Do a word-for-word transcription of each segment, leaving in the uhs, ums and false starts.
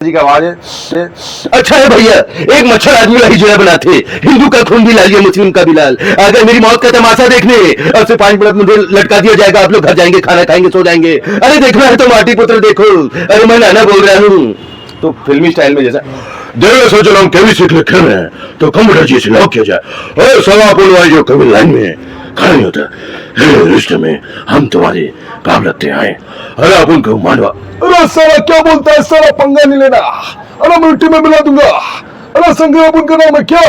जी का आवाज है। अच्छा है भैया, एक मच्छर आदमी ला हिजड़ा बनाथे, हिंदू का खून भी लाल, ये मुस्लिम का भी लाल। अगर मेरी मौत का तमाशा देखने और सिपाही मिलत मुझे लटका दिया जाएगा, आप लोग घर जाएंगे, खाना खाएंगे, सो जाएंगे। अरे देखना है तो माटी पुत्र देखो। अरे मैं नाना बोल रहा हूँ। तो फिल्मी स्टाइल में जैसा, देवेश और जलाम केवी सीख लिखे हैं, तो कंप्यूटर जी से लॉक किया जाए। अरे सवा पुलवाई जो कभी लाइन में खड़ा नहीं होता। हे, रिश्ते में हम तुम्हारे काम लगते हैं। अरे आप उनको मानवा। अरे साला क्या बोलता है साला, पंगा नहीं लेना। अरे मिट्टी में मिला दूंगा। अरे संग्राम उनका नाम है क्या?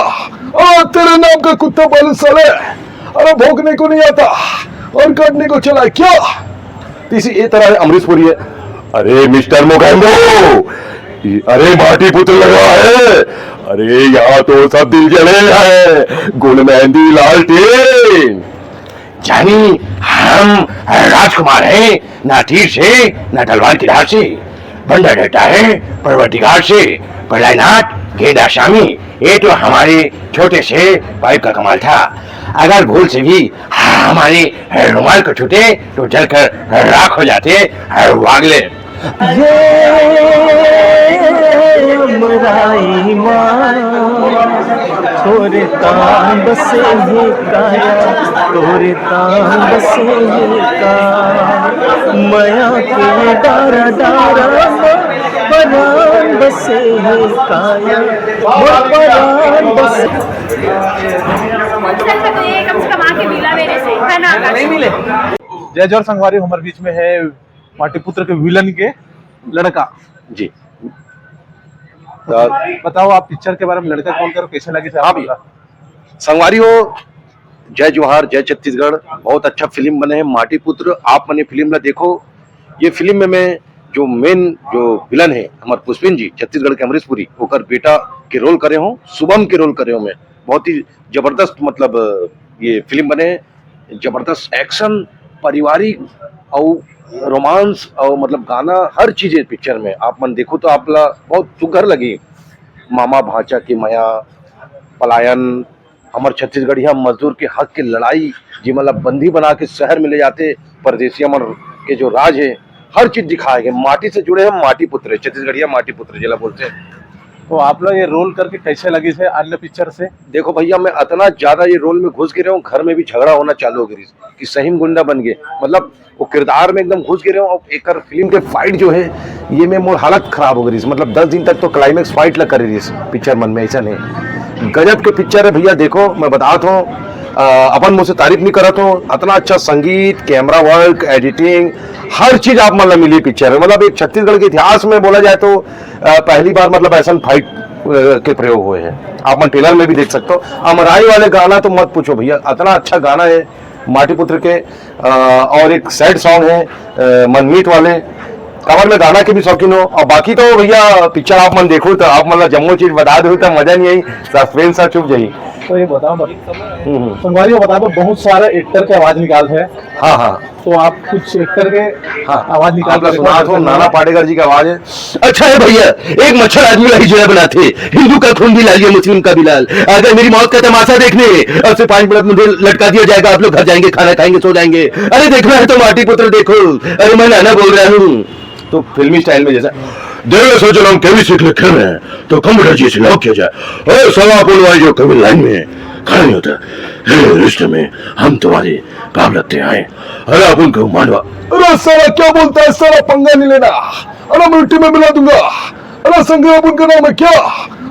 अरे तेरे नाम का कुत्ता पालू साले। अरे भौंकने को नहीं आता और काटने को चला है क्या? तीसरी ये तरह है अमरीशपुरी है। अरे मिस्टर मोगैम्बो, अरे माटी पुत्र लगा है। अरे यहाँ तो सब दिल जले हैं, गुल मेहंदी लालटेन। जानी, हम राजकुमार हैं, ना तीर से, ना तलवार की धार से। बंदर डरता है परवरदिगार से। प्रलयनाथ, गेंदा शामी, ये तो हमारे छोटे से पाइप का कमाल था। अगर भूल से भी हमारे रुमाल को छूटे तो जलकर राख हो जाते। वागले। ये अमराई माँ, तोरे तान बसे हे काया, तोरे तान बसे हे का, मया के डारा डारा मा, परान बसे हे काया, मोर परान बसे। अच्छा, तो ये कम से कम आके मिला मेरे से, है ना? नहीं मिले। जय जोहार संगवारी, हमारे बीच में है माटी पुत्र के विलन के लड़का। जी। तो बताओ, आप पिक्चर के बारे में, लड़का कौन करो, कैसे लगी थे? हाँ भैया, संगवारी हो, जय जोहार, जय छत्तीसगढ़। बहुत अच्छा फिल्म बने है माटी पुत्र, आप मने फिल्म ला देखो। ये फिल्म में मैं जो मेन जो विलन है हमार पुष्पिन जी, छत्तीसगढ़ के अमरीशपुरी, ओकर बेटा के रोल करे हो, शुभम के रोल करे हो मैं। बहुत ही जबरदस्त, मतलब, ये फिल्म बने है, जबरदस्त एक्शन, पारिवारिक और रोमांस और, मतलब, गाना, हर चीज है पिक्चर में। आप मन देखो तो आप ला बहुत सुघर लगी। मामा भांचा की मया, पलायन, हमर छत्तीसगढ़िया मजदूर के हक के लड़ाई, जिमन ला बंदी बना के शहर में ले जाते, परदेसिया मन के जो राज है, हर चीज दिखाए गए। माटी से जुड़े हम, माटी पुत्र है, छत्तीसगढ़िया माटी पुत्र जिला बोलते हैं। तो आप लोग ये रोल करके कैसे लगी थे अन्य पिक्चर से? देखो भैया, मैं इतना ज्यादा ये रोल में घुस गिरे हूँ, घर में भी झगड़ा होना चालू हो गई कि सही में गुंडा बन गए। मतलब, वो किरदार में एकदम घुस गिरे हूँ। और एकर फिल्म के फाइट जो है, ये में मोर हालत खराब हो गई। मतलब, दस दिन तक तो क्लाइमैक्स फाइट लग कर रही पिक्चर मन में, ऐसा नहीं। गजब के पिक्चर है भैया। देखो, मैं बतात हूँ, अ, अपन मुंह से तारीफ नहीं करत हूँ। इतना अच्छा संगीत, कैमरा वर्क, एडिटिंग, हर चीज आप मन ला मिली पिक्चर में। मतलब, एक छत्तीसगढ़ के इतिहास में बोला जाए तो, अ, पहली बार, मतलब, ऐसा फाइट, अ, के प्रयोग हुए हैं। आप मन ट्रेलर में भी देख सकते हो। अमराई वाले गाना तो मत पूछो भैया, इतना अच्छा गाना है माटी पुत्र के। अ, और एक सैड सॉन्ग है, अ, मनमीत वाले। काबर मैं गाना के भी शौकीन हो। और बाकी तो भैया, पिक्चर आप मन देखो तो आप मन ला जम्मो चीज बता दो तो मजा नहीं आई, सस्पेंस सा चुप जाई। तो ये बताओ, हम्म, हम्म। संगवारी को बता दो, बहुत सारा एक्टर के आवाज निकाल है। हाँ, हाँ। तो आप कुछ एक्टर के हाँ, आवाज निकाल आप के सुना दो, नाना पाटेकर जी की आवाज है। अच्छा है भैया, एक मच्छर आदमी ला हिजड़ा बनाथे, हिंदू का खून भी लाल, ये मुस्लिम का भी लाल। अगर मेरी मौत का तमाशा देखने और सिपाही मिलत मुझे लटका दिया जाएगा, आप लोग घर जाएंगे, खाना खाएंगे, सो जाएंगे। अरे देखना है तो माटी पुत्र देखो। अरे मैं नाना बोल रहा हूँ। तो फिल्मी स्टाइल में जैसा, देवेश और जलाम केवी सीख लिखे हैं, तो कंप्यूटर जी से लॉक किया जाए। अरे सवा पुलवाई जो कभी लाइन में खड़ा नहीं होता। हे, रिश्ते में हम तुम्हारे काम लगते हैं। अरे आप उनको मानवा। अरे साला क्या बोलता है साला, पंगा नहीं लेना। अरे मिट्टी में मिला दूंगा। अरे संग्राम उनका नाम है क्या?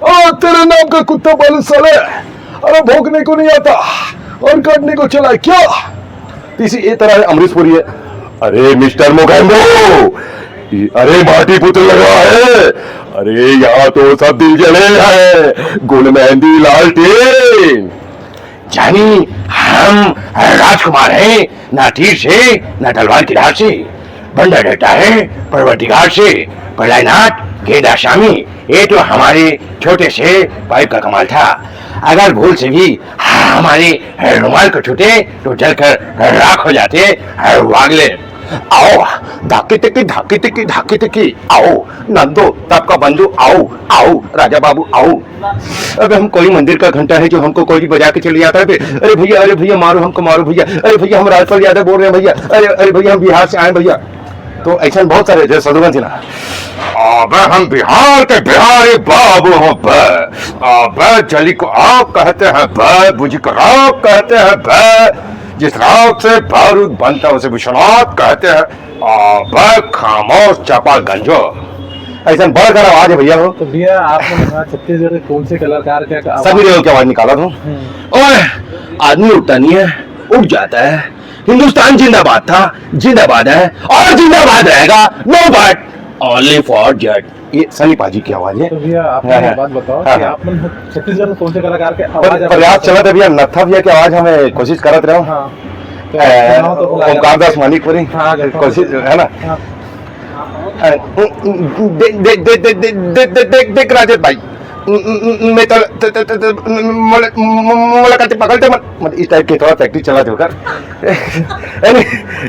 अरे तेरे नाम का कुत्ता पालू साले। अरे भौंकने को नहीं आता और काटने को चला है क्या? तीसरी ये तरह है अमरीशपुरी है। अरे मिस्टर मोगैम्बो, अरे माटी पुत्र लगा है। अरे यहाँ तो सब दिल जले हैं, गुल मेहंदी लालटेन। जानी, हम राजकुमार हैं, ना तीर से, ना तलवार की धार से। बंदा डरता है परवरदिगार से। प्रलयनाथ, गेंदा शामी, ये तो हमारे छोटे से पाइप का कमाल था। अगर भूल से भी हमारे रुमाल को छूते तो जलकर राख हो जाते। वागले, आओ, धाकी तिकी, धाकी तिकी, धाकी तिकी, आओ, नंदो, तब का बंधु, आओ, आओ, राजा बाबू, आओ। अबे हम कोई मंदिर का घंटा है जो हमको कोई भी बजा के चले जाता है बे? अरे भैया, अरे भैया, मारो हमको, मारो भैया। अरे भैया, हम राजपाल यादव बोल रहे हैं भैया। अरे, अरे भैया, हम बिहार से आए भैया। तो ऐसा बहुत सारे, जैसे शत्रुघ्न सिन्हा, अबे हम बिहार के बिहारी बाबू हो बे, अबे जली को आग कहते हैं बे, बुझी को राग कहते हैं बे, जिस राग से बारूद बनता है उसे विश्वनाथ कहते हैं, अबे खामोश चपा गंजो। ऐसा बड़ कर आवाज है भैया हो। तो भैया, आपने यहाँ छत्तीसगढ़ के कौन से कलाकार का आवाज? सनी देओल की आवाज निकाला था। हम्म। ओए, आदमी उठता नहीं है, उठ जाता है। हिंदुस्तान जिंदाबाद था, जिंदाबाद है और जिंदाबाद रहेगा। No but only for Jet। ये सनी पाजी की आवाज है। तो भैया, आप हाँ, मुझे हाँ। बात बताओ हाँ, कि हाँ। आप, मतलब, छत्तीसगढ़ में कौन से कलाकार के पर, आवाज आप प्रयास चला था भैया, नत्था भैया की आवाज हमें कोशिश करत रहो। हाँ। तो ए, सुनाओ तो फिलहाल। ओमकार दास मानिकपुरी, हाँ, हाँ। कोशिश है ना? हाँ। ए, देख, देख, देख, देख, देख, देख, देख, देख, देख, देख, देख, राजेश भाई। म-, म-, म-, मैं तो, तो, तो, तो, तो, म-, म-, मोला, म-, म-, मोला कहते पकड़ते मत, मत इस टाइप के थोड़ा प्रैक्टिस चला दो कर। है नहीं?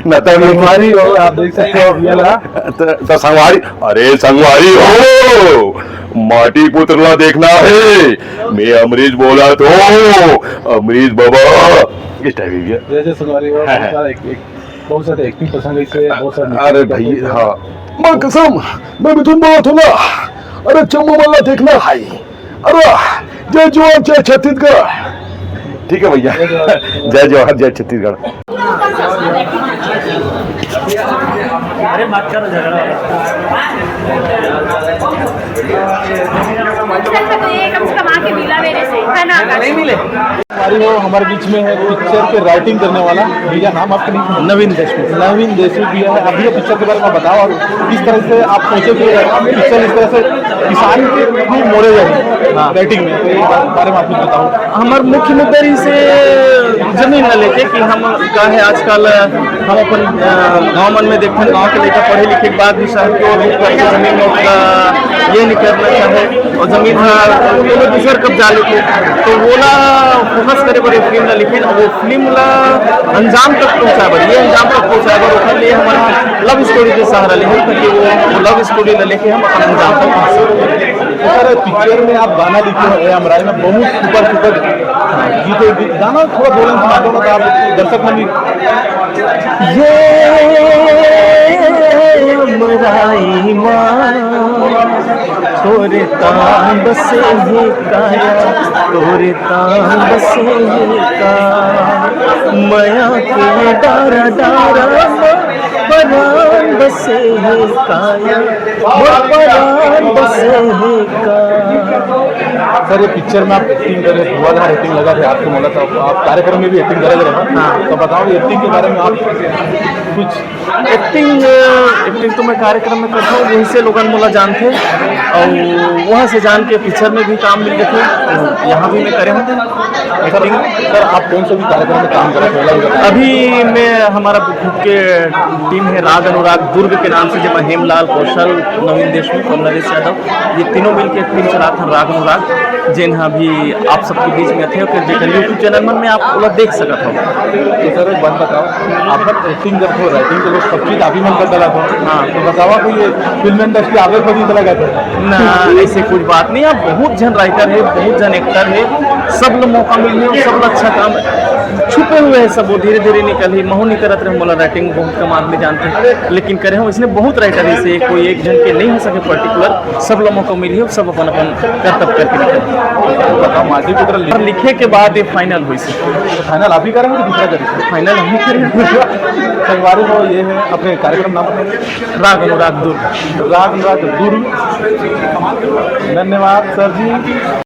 ना तो ये संगवारी हो, आप देख सकते हो भैया ला। तो, तो संगवारी, अरे संगवारी हो, माटी पुत्र ला देखना है, मैं अमरीश बोला तो, अमरीश बाबा, इस टाइप की। जय जय संगवारी हो, हाँ, बहुत हाँ। सारा एक, एक, बहुत सारे एक्टिंग प्रसंग इससे, बहुत सारे अरे भाई, हाँ, मैं कसम, मैं मिथुन बोला था ना, अरे चंबू वाला देखना है। अरे, जय जवान, जय छत्तीसगढ़। ठीक है भैया, जय जवान, जय छत्तीसगढ़। अरे मत करो झगड़ा। अच्छा, तो ये कम से कम आके मिला मेरे से, है ना? नहीं मिले। हमारी वो हमारे बीच में है पिक्चर के राइटिंग करने वाला भैया, नाम आपका नहीं? नवीन देशमुख। नवीन देशमुख भैया है। अभी ये पिक्चर के बारे में बताओ और किस तरह से आप सोचे कि पिक्चर इस तरह से किसान के थ्रू मोड़े जाए, हाँ। राइटिंग में, तो ये बारे में आप कुछ बताओ। हमर मुख्य मुद्दा रहिसे जमीन ला लेके कि हम का है आजकल हम अपन, अ, गाँव मन में देखथन, गाँव के लइका पढ़े लिखे के बाद भी शहर के ओर रुख करके जमीन में ओकरा ये नहीं करना चाहे और जमीन ह कोनो दूसर कब्जा लेथे, तो वोला फोकस करे बर ये फिल्म ला लिखेन। वो फिल्म ला अंजाम तक पहुंचाए बर, ये अंजाम तक पहुंचाए बर ओखर लिए हमन लव स्टोरी के सहारा लेहन, ताकि वो, वो लव स्टोरी ला लेके हम अपन अंजाम तक पहुंच सकें। तो सर, पिक्चर में आप गाना लिखे हो, ए अमराई में बहुत सुपर सुपर गीत है। गीत, गाना थोड़ा बोलें, सुना दो ना, तो आप दर्शक मन भी। ये अमराई माँ, तोरे तान बसे हे काया, तोरे तान बसे हे का, मया के डारा डारा म परान बसे हे काया, मोर परान बसे हे का। सर, ये पिक्चर में आप एक्टिंग कर रहे, धुआंधार एक्टिंग लगा थे आपको, मतलब, तो आप कार्यक्रम में भी एक्टिंग करे रहे हो। हाँ। तो बताओ, एक्टिंग के बारे में आप कुछ। एक्टिंग, एक्टिंग तो मैं कार्यक्रम में करता हूँ, वहीं से लोगन मोला जानथे और वहाँ से जान के पिक्चर में भी काम मिल जाथे, तो यहाँ भी मैं करे हूँ। एक्टिंग। सर, आप कौन से भी कार्यक्रम में काम कर रहे हो, पहला भी बताओ। अभी मैं, हमारा खुद के टीम है राग अनुराग दुर्ग के नाम से, जेमा हेमलाल कौशल, नवीन देशमुख और नरेश यादव, ये तीनों मिलके टीम चलाथन राग अनुराग, जेन हा अभी आप सबके बीच में थे, ओकर जेकर YouTube चैनल मन में आप ओला देख सकत हो। तो सर, एक बात बताओ, आप मन एक्टिंग करत हो, राइटिंग के लोग सब चीज आप ही मन कर डालत हो। हाँ। तो बतावा, कोई ये फिल्म इंडस्ट्री आगे खोजी चला गया था? ना, ऐसे कुछ बात नहीं। अब बहुत झन राइटर है, बहुत झन एक्टर है, सब ला मौका मिलही, सब ला अच्छा काम, छुपे हुए है सब, वो धीरे धीरे निकलही। महू नहीं करत रहे, मोला राइटिंग बहुत कम आदमी जानथे, लेकिन करे हूँ, इसने बहुत राइटर है, इसे कोई एक झन के नहीं हो सके पर्टिकुलर, सब ला मौका मिलही, सब अपन अपन करतब करके निकलही। बताओ, माटी पुत्र लिख- लिखे के बाद ये फाइनल होइसे। फाइनल आप ही करेंगे कि दूसरा करेंगे? फाइनल हम ही करेंगे। संगवारी हो, ये है अपने कार्यक्रम नाम बताइए। राग अनुराग दुर्ग। राग अनुराग दुर्ग। धन्यवाद सर जी।